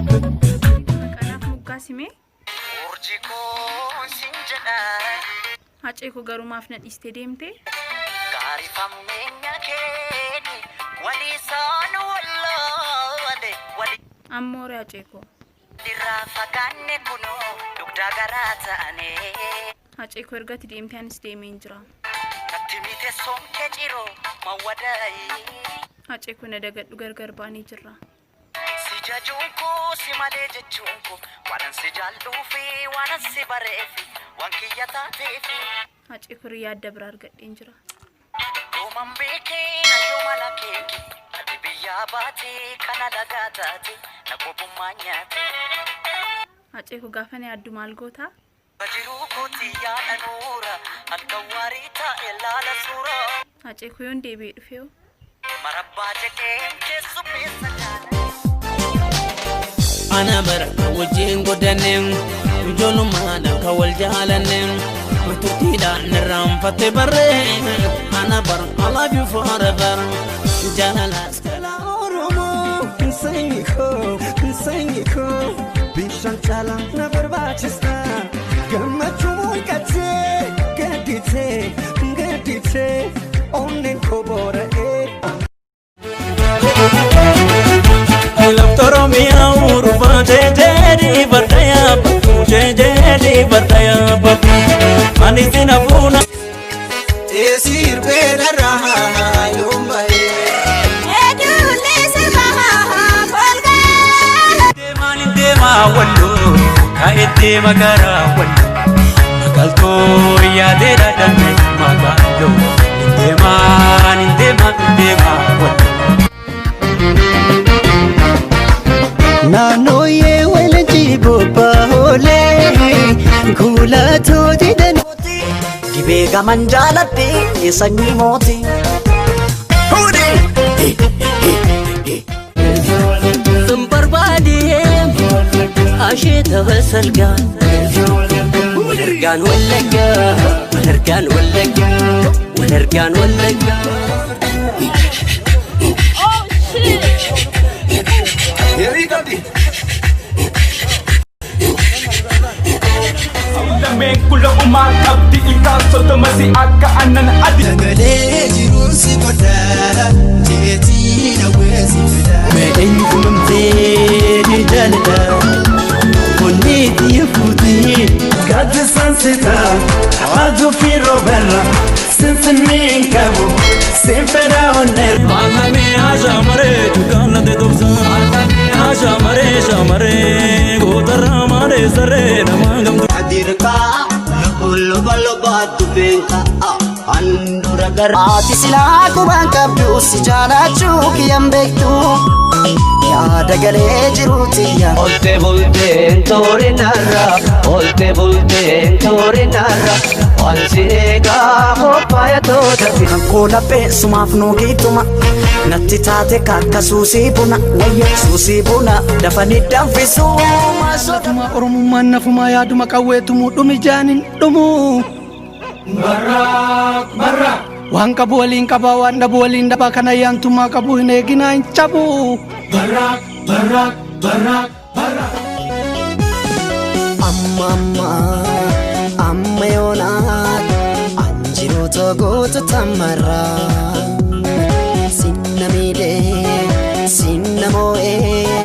Maqaanaaf moggaasime. Urjii koon sin jedha. Hacee koo garuu maaf na dhiistee deemte? Gaarifammeenya keeni walii isaan wallaale Ammoo ree Hacee koo. Walirraa fagaanne kunoo dugdaa garaa ta'ane. Hacee koo erga ati deemtee anis deemeen jira. Natti mite soomkee ciroo mawwadaayi. Hacee koo na dagadhu gargar baanee jirra. Si jajuun koo si malee jechuun koo waanan si jaalluufi waanan si bareefi waan kiyya taateefi. Hacee koo hiriyaa adda biraa argadheen jira. Yooman beekee na yooman akeeke ati biyyaa baatee kana lagaa taate na qobummaa nyaate. Hacee koo gaafa na yaaddu maal goota? Jiruu kooti yaada nuura halkan waarii taa'e laala suuraa. Hacee koo yoon deebi'ee dhufee hoo? Marabbaa jedheen keessummeessa jaala. Ana bara kan wajjin godhanne ijoollummaadhaan kan wal jaalanne turtiidhaan irraanfatte barree ana bara I love you forever jaalalaas Dhala Oromoo sanyi koo sanyi koo bishaan caalaa na barbaachista gammachuu mul'atee gadditee gadditee onneen koo boora'ee. Lafti Oromiyaa urufaa jeejeedhi farda yaabbatu jeejeedhi farda yaabbatu ani sin hafuuna. Sirbee dharraa yoom bahee. Deemaan hin deemaa walloo kaa'ee deema karaa walloo magaaltoo yaadee dhadhanne magaaloo hin deemaan hin deemaa hin deemaa walloo. Naannooyee walajjii bobba'oolee kuulatoo jedhan. Dibee gaman jaaladhe sanyii mootii. Sin barbaadee asheeta basalgaa Walargaan Wallaggaa Walargaan Wallaggaa Walargaan Wallaggaa. Lameen kula umaa qabdi ilkaan 30 si akka aannan adi. Sagalee jiruun si godha jeetii dhawwee si fida. Mee eenyu gulumtee ni jaalladha onnee xiyya fuutee. Gaaddisaan sitaa aduu fi rooberra sinsinneen qabu sinfedha onneerra. Maallamee ashamaree dukkaanate tobsa ashamaree shamaree gootarraa malee saree namaa gamtu. Ati silaa qubaan qabdu si jaalachuu kiyyan beektu yaada galee jiru tiyya. Olte bulteen toorinarra, olte bulteen toorinarra, waan si eegaa qophaa'e toota. Kan koo laphee sumaaf nuugiituma natti taate kakka suusii buna wayya suusii buna dafanii danfisuu. Lafuma Oromummaan nafumaa yaaduma qawweetumuu dhumi jaanin dhumuu. Waan qabu waliin qabaa waan dhabu waliin dhabaa kan ayyaantummaa qabu hin eeginaa hin cabu. Amma amma amma yoonaa anjiroota goota tamarraa sinna miidha.